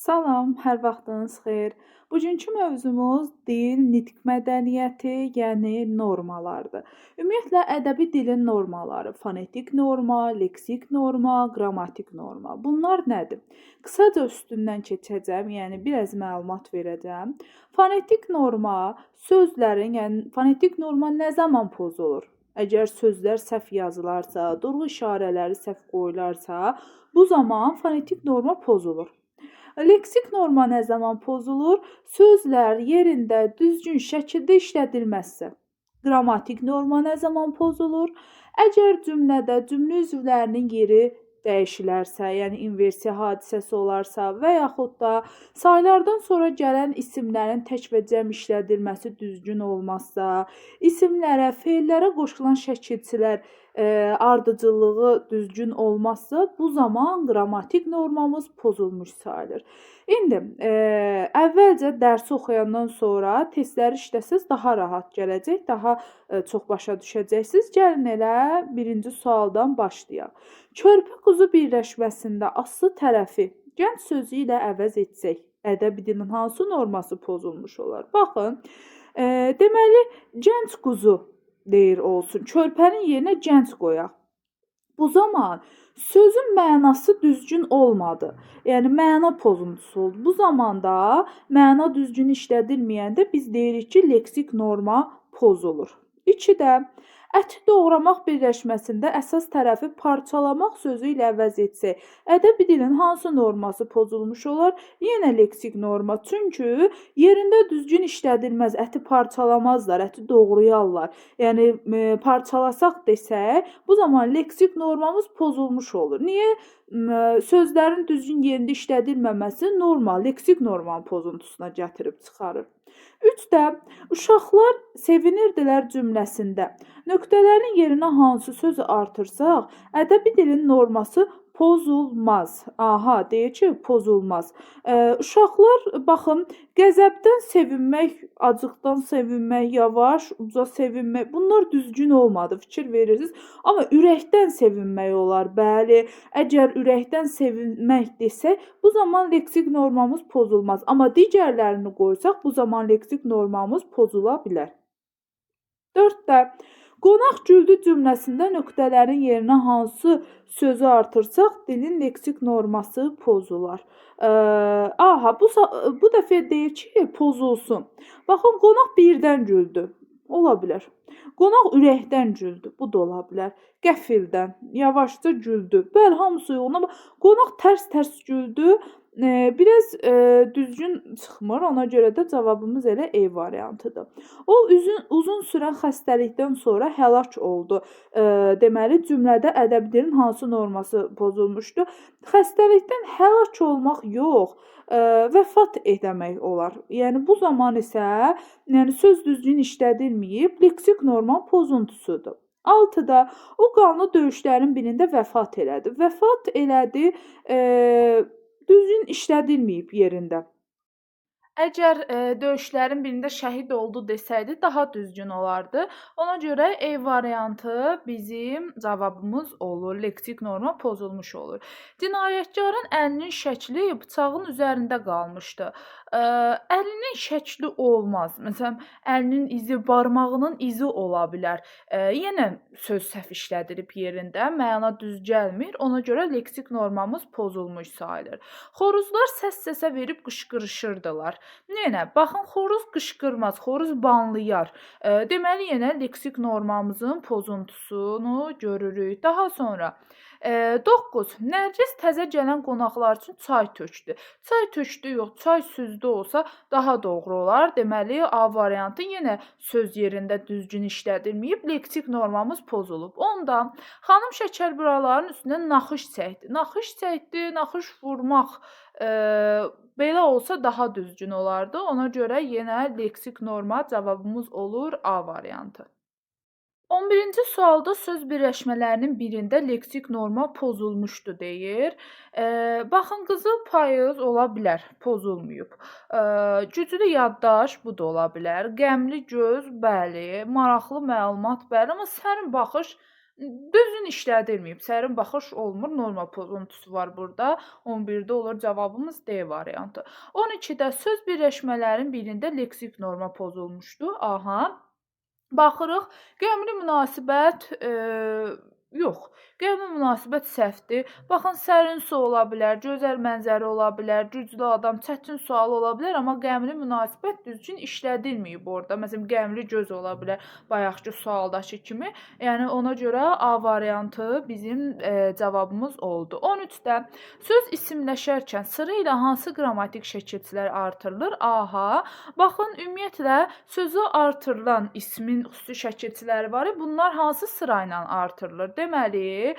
Salam, hər vaxtınız xeyir. Bugünkü mövzumuz dil, nitq mədəniyyəti, yəni normalardır. Ümumiyyətlə ədəbi dilin normaları: fonetik norma, leksik norma, qrammatik norma. Bunlar nədir? Qısaca üstündən keçəcəm, yəni biraz məlumat verəcəm. Fonetik norma sözlərin, yəni fonetik norma nə zaman pozulur? Əgər sözlər səhv yazılarsa, durğu işarələri səhv qoyularsa, bu zaman fonetik norma pozulur. Leksik norma nə zaman pozulur? Sözlər yerində düzgün şəkildə işlədilməzsə. Qrammatik norma nə zaman pozulur? Əgər cümlədə cümlə üzvlərinin yeri dəyişilərsə, yəni inversiya hadisəsi olarsa və yaxud da saylardan sonra gələn isimlərin tək və cəm işlədilməsi düzgün olmazsa, isimlərə, feillərə qoşulan şəkilçilər ardıcıllığı düzgün olmazsa, bu zaman qrammatik normamız pozulmuş sayılır. İndi əvvəlcə dərsi oxuyandan sonra testləri işləsəz daha rahat gələcək, daha çox başa düşəcəksiniz. Gəlin elə birinci sualdan başlayaq. Körpə quzu birləşməsində aslı tərəfi gənc sözü ilə əvəz etsək, ədəbi dilin hansı norması pozulmuş olar? Baxın, deməli, gənc quzu deyir olsun. Körpənin yerinə gənc qoyaq. Bu zaman sözün mənası düzgün olmadı. Yəni məna pozuntusu oldu. Bu zamanda məna düzgün işlədilməyəndə biz deyirik ki, leksik norma pozulur. 2-də əti doğramaq birləşməsində əsas tərəfi parçalamaq sözü ilə əvəz etsək, ədəbi dilin hansı norması pozulmuş olar? Yenə leksik norma. Çünki yerində düzgün işlədilməz, əti parçalamazlar, əti doğrayarlar. Yəni parçalasaq desək, bu zaman leksik normamız pozulmuş olur. Niyə? Sözlərin düzgün yerində işlədilməməsi norma, leksik normanın pozuntusuna gətirib çıxarır. 3-də uşaqlar sevinirdilər cümləsində nöqtələrin yerinə hansı sözü artırsaq, ədəbi dilin norması pozulmaz. Aha, deyir ki, pozulmaz. Uşaqlar, baxın, qəzəbdən sevinmək, acıqdan sevinmək, yavaş, uca sevinmək, bunlar düzgün olmadı, fikir verirsiniz. Amma ürəkdən sevinmək olar, bəli. Əgər ürəkdən sevinmək desək, bu zaman leksik normamız pozulmaz. Amma digərlərini qoysaq, bu zaman leksik normamız pozula bilər. 4-də qonaq güldü cümləsində nöqtələrin yerinə hansı sözü artırsaq, dilin leksik norması pozular. Aha, bu dəfə deyir ki, pozulsun. Baxın, qonaq birdən güldü. Ola bilər. Qonaq ürəkdən güldü. Bu da ola bilər. Qəfildən, yavaşca güldü. Bəli, hamısı uyğun, amma qonaq tərs-tərs güldü. Biraz düzgün çıxmır, ona görə də cavabımız elə E variantıdır. O uzun sürən xəstəlikdən sonra həlak oldu. Deməli, cümlədə ədəbi dilin hansı norması pozulmuşdu? Xəstəlikdən həlak olmaq yox, vəfat etmək olar. Yəni bu zaman isə yəni söz düzgün işlədilməyib, leksik norma pozuntusudur. 6-da o qanlı döyüşlərin birində vəfat elədi. Vəfat elədi, düzgün işlədilməyib yerində. Əgər döyüşlərin birində şəhid oldu desəydi, daha düzgün olardı. Ona görə E variantı bizim cavabımız olur. Leksik norma pozulmuş olur. Cinayətkarın əlinin şəkli bıçağın üzərində qalmışdı. Əlinin şəkli olmaz. Məsələn, əlinin izi, barmağının izi ola bilər. Yenə söz səhv işlədilib yerində, məna düz gəlmir. Ona görə leksik normamız pozulmuş sayılır. Xoruzlar səs-səsə verib qışqırışırdılar. Yenə, baxın, xoruz qışqırmaz, xoruz banlayar. Deməli, yenə leksik normamızın pozuntusunu görürük. Daha sonra 9. Nərgiz təzə gələn qonaqlar üçün çay tökdü. Çay tökdü yox, çay süzdü olsa daha doğru olar. Deməli, A variantı yenə söz yerində düzgün işlədilməyib, leksik normamız pozulub. Onda xanım şəkərburaların üstünə naxış çəkdi. Naxış çəkdi, naxış vurmaq belə olsa daha düzgün olardı. Ona görə yenə leksik norma cavabımız olur A variantı. 11-ci sualda söz birləşmələrinin birində leksik norma pozulmuşdu deyir. Baxın, qızıl payız ola bilər, pozulmayıb. Güclü yaddaş, bu da ola bilər. Qəmli göz, bəli. Maraqlı məlumat, bəli. Amma sərin baxış Düzgün işlədilməyib. Sərin baxış olmur. Norma pozuntusu var burada. 11-də olur cavabımız D variantı. 12-də söz birləşmələrin birində leksik norma pozulmuşdu. Aha. Baxırıq. Qəmli münasibət yox. Qəmli münasibət səhvdir. Baxın, sərin su ola bilər, gözəl mənzərə ola bilər, güclü adam, çətin sual ola bilər, amma qəmli münasibət düzgün işlədilməyib orada. Məsələn, qəmli göz ola bilər, bayaqki sualdakı kimi. Yəni, ona görə A variantı bizim cavabımız oldu. 13-də söz isimləşərkən sıra ilə hansı qrammatik şəkilçilər artırılır? Aha. Baxın, ümumiyyətlə, sözü artırılan ismin xüsusi şəkilçiləri var. Bunlar hansı sıra ilə artırılır? Deməli,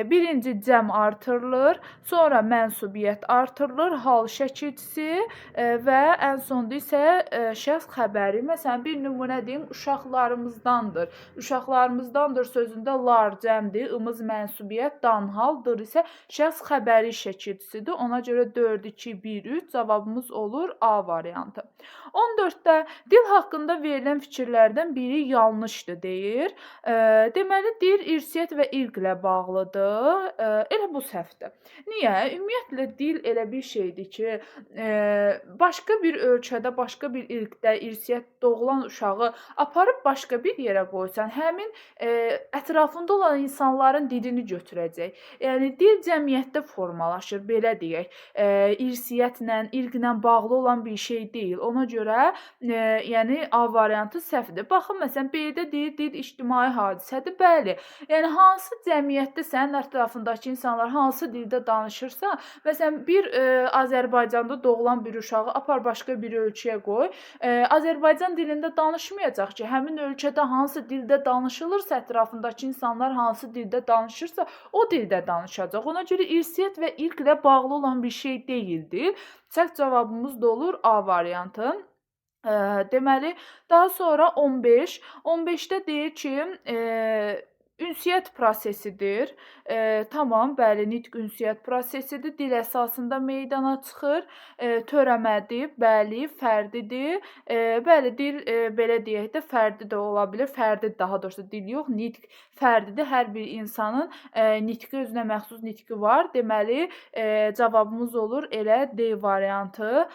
birinci cəm artırılır, sonra mənsubiyyət artırılır, hal şəkilçisi və ən sonda isə şəxs xəbəri. Məsələn, bir nümunə deyim, uşaqlarımızdandır. Uşaqlarımızdandır sözündə lar cəmdir, ımız mənsubiyyət, dan haldır isə şəxs xəbəri şəkilçisidir. Ona görə 4, 2, 1, 3 cavabımız olur A variantı. 14-də dil haqqında verilən fikirlərdən biri yanlışdır deyir. Deməli, dil irsiyyət və irqlə bağlıdır. Elə bu səhvdir. Niyə? Ümumiyyətlə, dil elə bir şeydir ki, başqa bir ölkədə, başqa bir irqdə, irsiyyət doğulan uşağı aparıb başqa bir yerə qoysan, həmin ətrafında olan insanların dilini götürəcək. Yəni, dil cəmiyyətdə formalaşır, belə deyək. İrsiyyətlə, irqlə bağlı olan bir şey deyil. Ona görə, yəni, A variantı səhvdir. Baxın, məsələn, B-də deyir, dil ictimai hadisədir. Bəli, yəni, hansı cəmiyyətdə sənin ətrafındakı insanlar hansı dildə danışırsa, məsələn, bir Azərbaycanda doğulan bir uşağı apar başqa bir ölkəyə qoy, Azərbaycan dilində danışmayacaq ki, həmin ölkədə hansı dildə danışılırsa, ətrafındakı insanlar hansı dildə danışırsa, o dildə danışacaq. Ona görə irsiyyət və irqlə bağlı olan bir şey deyildir. Səhv cavabımız da olur A variantı. Deməli, daha sonra 15. 15-də deyir ki, ünsiyyət prosesidir. Tamam, bəli, nitq ünsiyyət prosesidir. Dil əsasında meydana çıxır. Törəmədir, bəli, fərdidir. Bəli, dil, belə deyək də, fərdi də ola bilər. Fərdi, daha doğrusu dil yox, nitq fərdidir. Hər bir insanın nitqi, özünə məxsus nitqi var. Deməli, cavabımız olur elə D variantı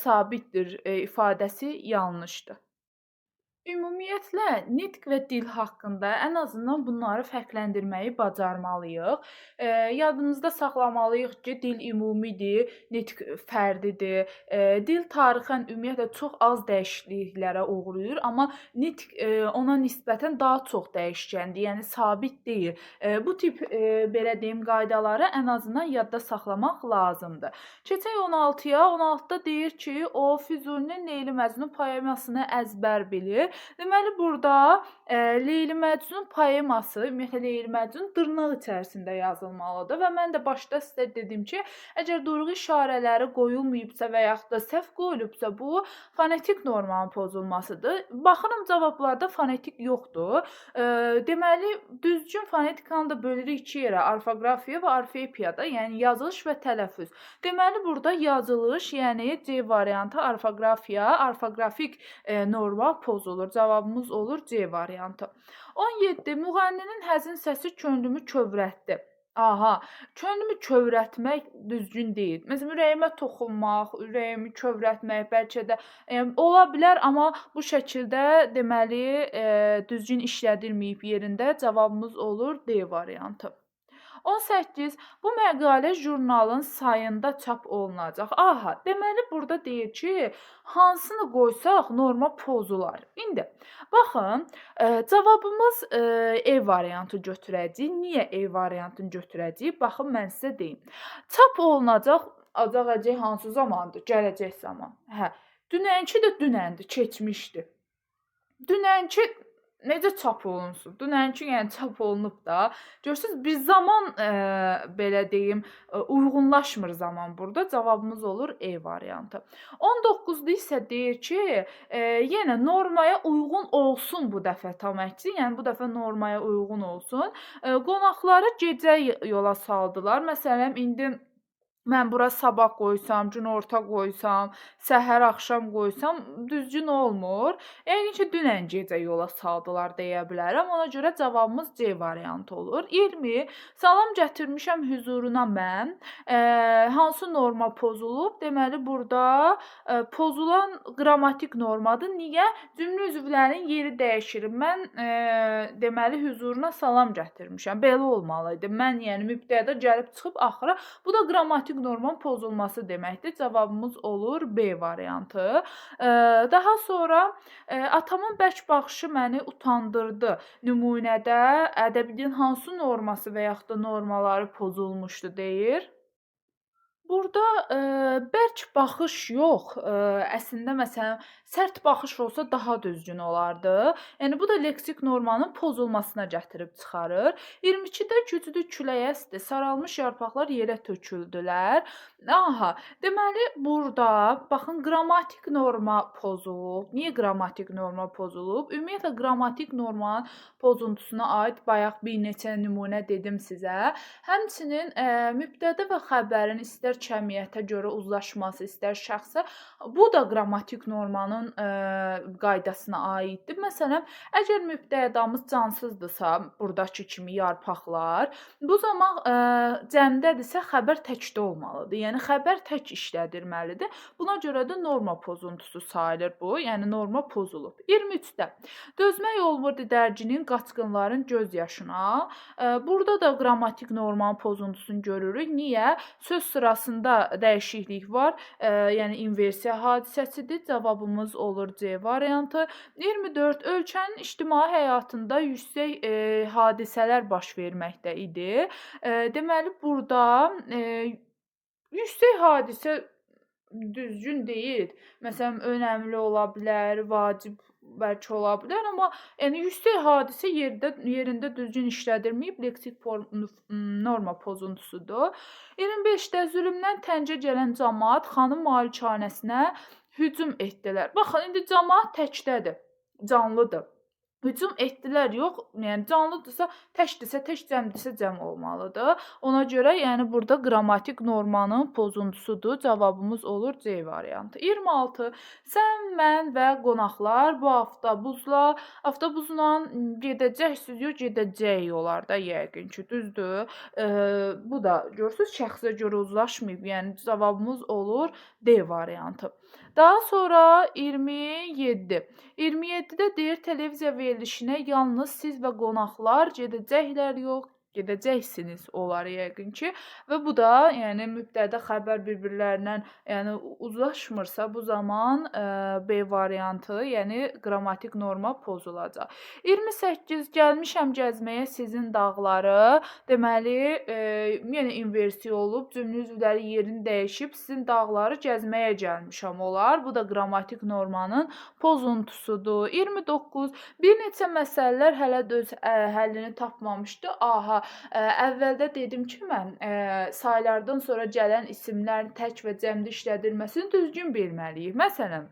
sabitdir ifadəsi yanlışdır. Ümumiyyətlə, nitq və dil haqqında ən azından bunları fərqləndirməyi bacarmalıyıq. Yadımızda saxlamalıyıq ki, dil ümumidir, nitq fərdidir. Dil tarixən ümumiyyətlə çox az dəyişikliklərə uğrayır, amma nitq ona nisbətən daha çox dəyişkəndir, yəni sabit deyil. Bu tip, belə deyim, qaydaları ən azından yadda saxlamaq lazımdır. Keçək 16-ya. 16-da deyir ki, o Füzulinin Leyli Məcnun poemasını əzbər bilir. Deməli, burada Leyli Məcnun poeması, ümumiyyətlə Leyli Məcnun dırnaq içərisində yazılmalıdır və mən də başda sizə dedim ki, əgər durğu işarələri qoyulmayıbsa və yaxud da səhv qoyulubsa, bu fonetik normanın pozulmasıdır. Baxıram, cavablarda fonetik yoxdur. Deməli, düzgün fonetikanı da bölürük iki yerə, orfoqrafiya və orfepiyada, yəni yazılış və tələffüz. Deməli, burada yazılış, yəni C variantı orfoqrafiya, orfoqrafik norma pozulur. Cavabımız olur C variantı. 17. Müğənninin həzin səsi könlümü kövrətdi. Aha, könlümü kövrətmək düzgün deyil. Məsələn, ürəyimə toxunmaq, ürəyimi kövrətmək bəlkə də ola bilər, amma bu şəkildə deməli düzgün işlədilməyib yerində. Cavabımız olur D variantı. 18. Bu məqalə jurnalın sayında çap olunacaq. Aha, deməli burada deyir ki, hansını qoysaq norma pozular. İndi baxın, cavabımız E variantı götürəcəyik. Niyə E variantını götürəcəyik? Baxın, mən sizə deyim. Çap olunacaq, acaq hansı zamandır? Gələcək zaman. Hə, dünənki də dünəndir, keçmişdir. Dünənki necə çap olunsun? Dünənki, yəni çap olunub da. Görürsünüz, bir zaman belə deyim, uyğunlaşmır zaman burada. Cavabımız olur E variantı. 19-da isə deyir ki, yenə normaya uyğun olsun bu dəfə tam əksi. Yəni bu dəfə normaya uyğun olsun. Qonaqları gecə yola saldılar. Məsələn, indi Mən bura sabah qoysam, günorta qoysam, səhər, axşam qoysam düzgün olmur. Yəqin ki, dünən gecə yola saldılar deyə bilərəm. Ona görə cavabımız C variantı olur. 20. Salam gətirmişəm hüzuruna mən. Hansı norma pozulub? Deməli, burada pozulan qrammatik normadır. Niyə? Cümlə üzvlərinin yeri dəyişir. Mən deməli, hüzuruna salam gətirmişəm. Belə olmalı idi. Mən, yəni mübtəda gəlib çıxıb axıra. Bu da qrammatik normanın pozulması deməkdir. Cavabımız olur B variantı. Daha sonra atamın bərk baxışı məni utandırdı. Nümunədə ədəbi dilin hansı norması və yaxud da normaları pozulmuşdu deyir. Burada bərk baxış yox, əslində məsələn sərt baxış olsa daha düzgün olardı. Yəni bu da leksik normanın pozulmasına gətirib çıxarır. 22-də güclü külək əsdi, saralmış yarpaqlar yerə töküldülər. Aha, deməli burada baxın qrammatik norma pozulub. Niyə qrammatik norma pozulub? Ümumiyyətlə qrammatik normanın pozuntusuna aid bayaq bir neçə nümunə dedim sizə. Həmçinin mübtəda və xəbərin istər kəmiyyətə görə uzlaşması, istər şəxsə, bu da qrammatik normanın qaydasına aiddir. Məsələn, əgər mübtədamız cansızdırsa, buradakı kimi yarpaqlar, bu zaman cəmdədirsə xəbər təkdə olmalıdır. Yəni xəbər tək işlədilməlidir. Buna görə də norma pozuntusu sayılır bu. Yəni norma pozulub. 23-də dözmək olmurdu dərcinin qaçqınların göz yaşına. Burada da qrammatik normanın pozuntusunu görürük. Niyə? Söz sırasında dəyişiklik var. Yəni inversiya hadisəsidir. Cavabımız olur C variantı. 24. Ölkənin ictimai həyatında yüksək hadisələr baş verməkdə idi. Deməli burada yüksək hadisə düzgün deyil. Məsələn, önəmli ola bilər, vacib bəlkə ola bilər, amma yəni yüksək hadisə yerində düzgün işlədilməyib, leksik norma pozuntusudur. 25-də zülmdən təngə gələn camaat xanın malikanəsinə hücum etdilər. Baxın, indi camaat təkdədir, canlıdır. Hücum etdilər yox, yəni canlıdırsa, təkdirsə tək, cəmdirsə cəm olmalıdır. Ona görə yəni burada qrammatik normanın pozuntusudur. Cavabımız olur C variantı. 26. Sən, mən və qonaqlar bu avtobusla gedəcəksiniz, yox gedəcəyik olar da yəqin ki, düzdür. Bu da görürsünüz şəxsə görə uzlaşmayıb, yəni cavabımız olur D variantı. Daha sonra 27. 27-də deyir televiziya verilişinə yalnız siz və qonaqlar gedəcəklər yox, gedəcəksiniz olar yəqin ki. Və bu da yəni mübtəda xəbər bir-birlərindən yəni uzlaşmırsa bu zaman B variantı, yəni qrammatik norma pozulacaq. 28. Gəlmişəm gəzməyə sizin dağları. Deməli, yenə inversiya olub, cümlə üzvləri yerini dəyişib, sizin dağları gəzməyə gəlmişəm olar. Bu da qrammatik normanın pozuntusudur. 29. Bir neçə məsələlər hələ də öz həllini tapmamışdı. Aha, əvvəldə dedim ki, mən saylardan sonra gələn isimlərin tək və cəmdə işlədilməsini düzgün bilməliyik. Məsələn,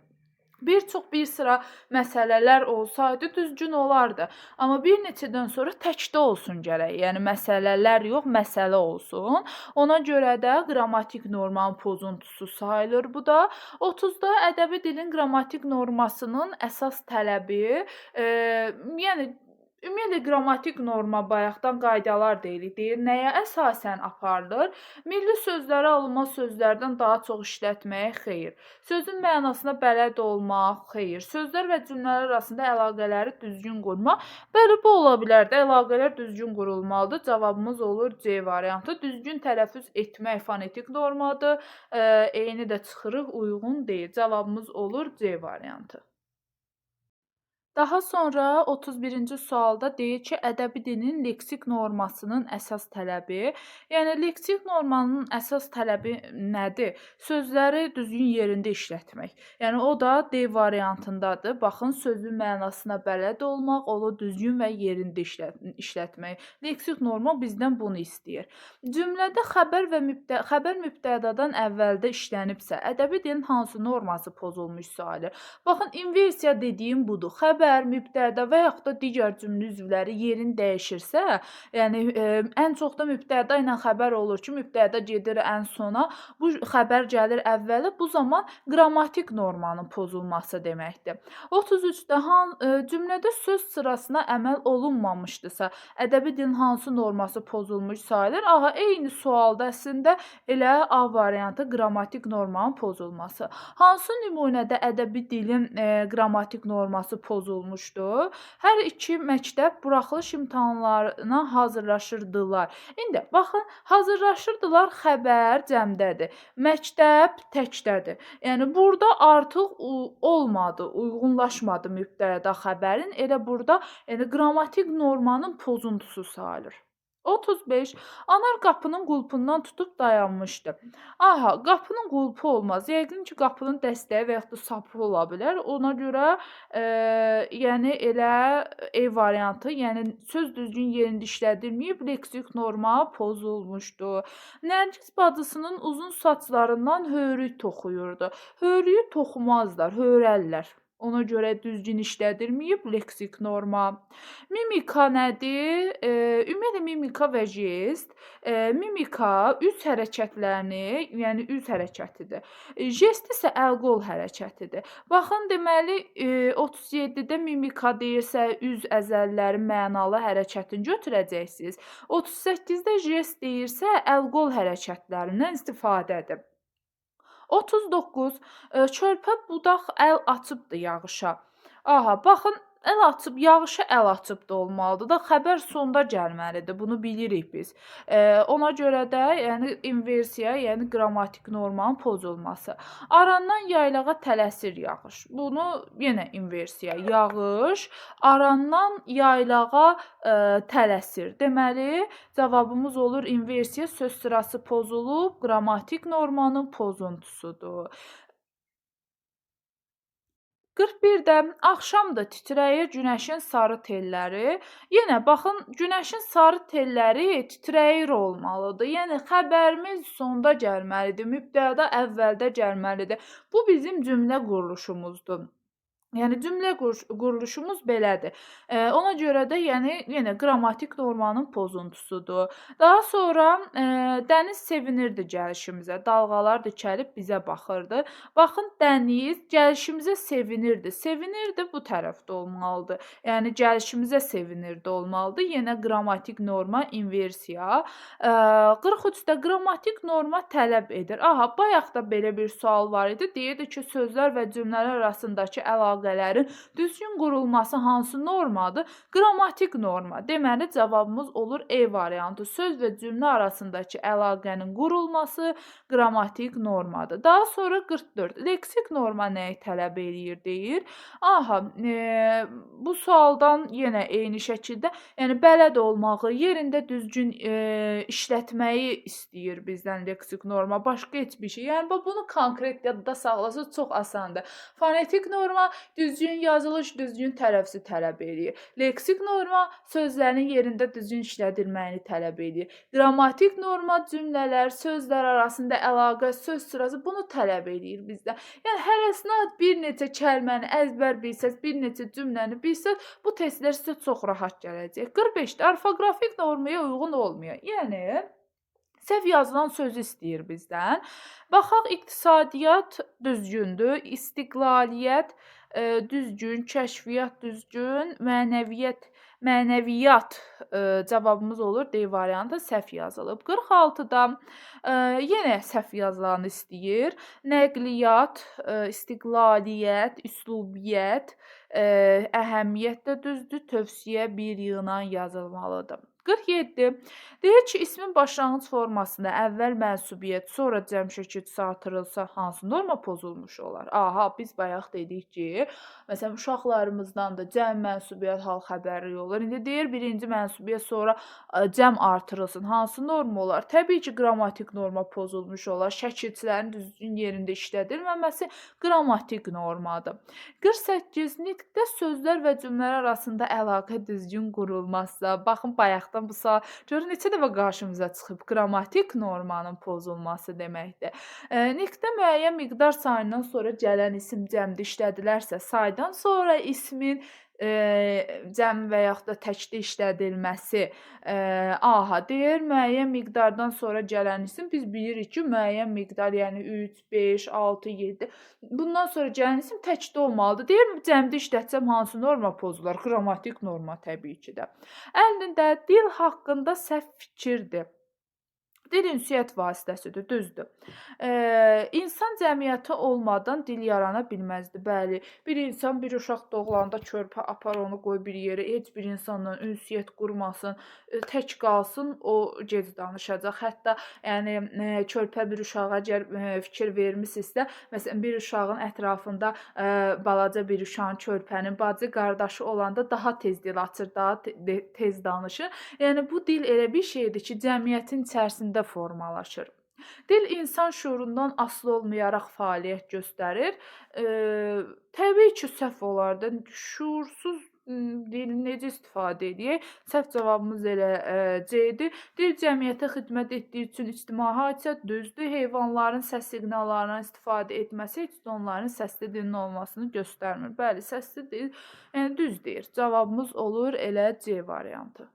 bir çox bir sıra məsələlər olsaydı düzgün olardı. Amma bir neçədən sonra təkdə olsun gərək. Yəni məsələlər yox, məsələ olsun. Ona görə də qrammatik normanın pozuntusu sayılır bu da. 30-da ədəbi dilin qrammatik normasının əsas tələbi, yəni ümumiyyətlə qrammatik norma bayaqdan qaydalar deyirik. Deyir, nəyə əsasən aparılır? Milli sözləri alınma sözlərdən daha çox işlətməyə xeyir. Sözün mənasına bələd olmaq xeyir. Sözlər və cümlələr arasında əlaqələri düzgün qurmaq. Bəli, bu ola bilər də, əlaqələr düzgün qurulmalıdır. Cavabımız olur C variantı. Düzgün tələffüz etmək fonetik normadır. Eyni də çıxırıq, uyğun deyil. Cavabımız olur C variantı. Daha sonra 31-ci sualda deyir ki, ədəbi dilin leksik normasının əsas tələbi. Yəni leksik normanın əsas tələbi nədir? Sözləri düzgün yerində işlətmək. Yəni o da D variantındadır. Baxın, sözün mənasına bələd olmaq, onu düzgün və yerində işlətmək. Leksik norma bizdən bunu istəyir. Cümlədə xəbər və xəbər mübtədadan əvvəldə işlənibsə, ədəbi dilin hansı norması pozulmuş sayılır? Baxın, inversiya dediyim budur. Xəbər, mübtəda və yaxud da digər cümlə üzvləri yerini dəyişirsə, yəni ən çox da mübtəda ilə xəbər olur ki, mübtəda gedir ən sona, bu xəbər gəlir əvvələ, bu zaman qrammatik normanın pozulması deməkdir. 33-də cümlədə söz sırasına əməl olunmamışdısa, ədəbi dilin hansı norması pozulmuş sayılır? Aha, eyni sualda əslində elə A variantı qrammatik normanın pozulması. Hansı nümunədə ədəbi dilin qrammatik norması pozulmuşdur? Hər iki məktəb buraxılış imtahanlarına hazırlaşırdılar. İndi baxın, hazırlaşırdılar xəbər cəmdədir. Məktəb təkdədir. Yəni burada artıq olmadı, uyğunlaşmadı mübtəda xəbərin. Elə burada yəni qrammatik normanın pozuntusu sayılır. 35. Anar qapının qulpundan tutub dayanmışdı. Aha, qapının qulpu olmaz. Yəqin ki, qapının dəstəyi və yaxud da sapı ola bilər. Ona görə yəni elə E variantı, yəni söz düzgün yerində işlədilməyib, leksik norma pozulmuşdu. Nərgiz bacısının uzun saçlarından hörük toxuyurdu. Hörüyü toxumazlar, hörərlər. Ona görə düzgün işlədilməyib leksik norma. Mimika nədir? Ümumiyyətlə mimika və jest. Mimika üz hərəkətlərini, yəni üz hərəkətidir. Jest isə əl-qol hərəkətidir. Baxın, deməli 37-də mimika deyirsə, üz əzəlləri mənalı hərəkətini götürəcəksiniz. 38-də jest deyirsə, əl-qol hərəkətlərindən istifadədir. 39. Körpə budaq əl açıbdı yağışa. Aha, baxın, əl açıb, yağışa əl açıb da olmalıdır da, xəbər sonda gəlməlidir, bunu bilirik biz. Ona görə də, yəni inversiya, yəni qrammatik normanın pozulması. Arandan yaylağa tələsir yağış. Bunu yenə inversiya, yağış arandan yaylağa tələsir. Deməli, cavabımız olur inversiya, söz sırası pozulub, qrammatik normanın pozuntusudur. 41-də axşamdır, titrəyir günəşin sarı telləri. Yenə baxın, günəşin sarı telləri titrəyir olmalıdır. Yəni xəbərimiz sonda gəlməlidir, mübtəda əvvəldə gəlməlidir. Bu bizim cümlə quruluşumuzdur. Yəni cümlə quruluşumuz belədir. Ona görə də yəni yenə qrammatik normanın pozuntusudur. Daha sonra dəniz sevinirdi gəlişimizə. Dalğalar dikəlib bizə baxırdı. Baxın, dəniz gəlişimizə sevinirdi. Sevinirdi bu tərəfdə olmalıdır. Yəni gəlişimizə sevinirdi olmalıdır. Yenə qrammatik norma inversiya. 43-də qrammatik norma tələb edir. Aha, bayaq da belə bir sual var idi. Deyirdi ki, sözlər və cümlələr arasındakı əlaqə əlaqələrin düzgün qurulması hansı normadır? Qrammatik norma. Deməli, cavabımız olur E variantı. Söz və cümlə arasındakı əlaqənin qurulması qrammatik normadır. Daha sonra 44. Leksik norma nəyi tələb eləyir deyir. Aha, bu sualdan yenə eyni şəkildə, yəni bələd olmağı, yerində düzgün işlətməyi istəyir bizdən leksik norma. Başqa heç bir şey. Yəni bunu konkret yadda saxlasaq çox asandır. Fonetik norma düzgün yazılış, düzgün tələffüzü tələb eləyir. Leksik norma sözlərin yerində düzgün işlədilməyini tələb eləyir. Qrammatik norma cümlələr, sözlər arasında əlaqə, söz sırası bunu tələb eləyir bizdən. Yəni hərəsinə bir neçə kəlməni əzbər bilsəz, bir neçə cümləni bilsəz, bu testlər sizə çox rahat gələcək. 45-də orfoqrafik normaya uyğun olmuyor. Yəni səhv yazılan sözü istəyir bizdən. Baxaq, iqtisadiyyat düzgündür, istiqlaliyyət düzgün, kəşfiyyat düzgün, mənəviyyat cavabımız olur. D variantı səhv yazılıb. 46-da yenə səhv yazılanı istəyir. Nəqliyyat, istiqlaliyyət, üslubiyyət, əhəmiyyət də düzdür, tövsiyə bir yığına yazılmalıdır. 47. Deyir ki, ismin başlanğıc formasında əvvəl mənsubiyyət, sonra cəm şəkilçisi artırılsa, hansı norma pozulmuş olar? Aha, biz bayaq dedik ki, məsələn, uşaqlarımızdan da cəm mənsubiyyət hal xəbəri olur. İndi deyir, birinci mənsubiyyət, sonra cəm artırılsın. Hansı norma olar? Təbii ki, qrammatik norma pozulmuş olar. Şəkilçilərin düzgün yerində işlədilməməsi qrammatik normadır. 48. Nitqdə sözlər və cümlələr arasında əlaqə düzgün qurulmazsa, baxın, bayaqdan bu sual görün neçə dəfə qarşımıza çıxıb, qrammatik normanın pozulması deməkdir. Nitqdə müəyyən miqdar sayından sonra gələn isim cəmdə işlədilərsə, saydan sonra ismin cəm və yaxud da təkdə işlədilməsi, aha, deyir müəyyən miqdardan sonra gələn isim, biz bilirik ki, müəyyən miqdar, yəni 3, 5, 6, 7, bundan sonra gələn isim təkdə olmalıdır. Deyir, cəmdə işlətsəm hansı norma pozular? Qrammatik norma təbii ki də. Əslində dil haqqında səhv fikirdir. Dil ünsiyyət vasitəsidir, düzdür. İnsan cəmiyyəti olmadan dil yarana bilməzdi. Bəli, bir insan bir uşaq doğulanda körpə apar onu qoy bir yerə, heç bir insanla ünsiyyət qurmasın, tək qalsın, o gec danışacaq. Hətta yəni körpə bir uşağa əgər fikir vermisinizsə, məsələn bir uşağın ətrafında balaca bir uşağın, körpənin bacı qardaşı olanda daha tez dil açır, daha tez danışır. Yəni bu dil elə bir şeydir ki, cəmiyyətin içərisində formalaşır. Dil insan şüurundan asılı olmayaraq fəaliyyət göstərir. Təbii ki, səhv olardı. Şüursuz dil necə istifadə edək? Səhv cavabımız elə C-dir. Dil cəmiyyətə xidmət etdiyi üçün ictimai hadisə, düzdür. Heyvanların səs siqnallarından istifadə etməsi heç də onların səsli dilinin olmasını göstərmir. Bəli, səsli dil, yəni düz deyir. Cavabımız olur elə C variantı.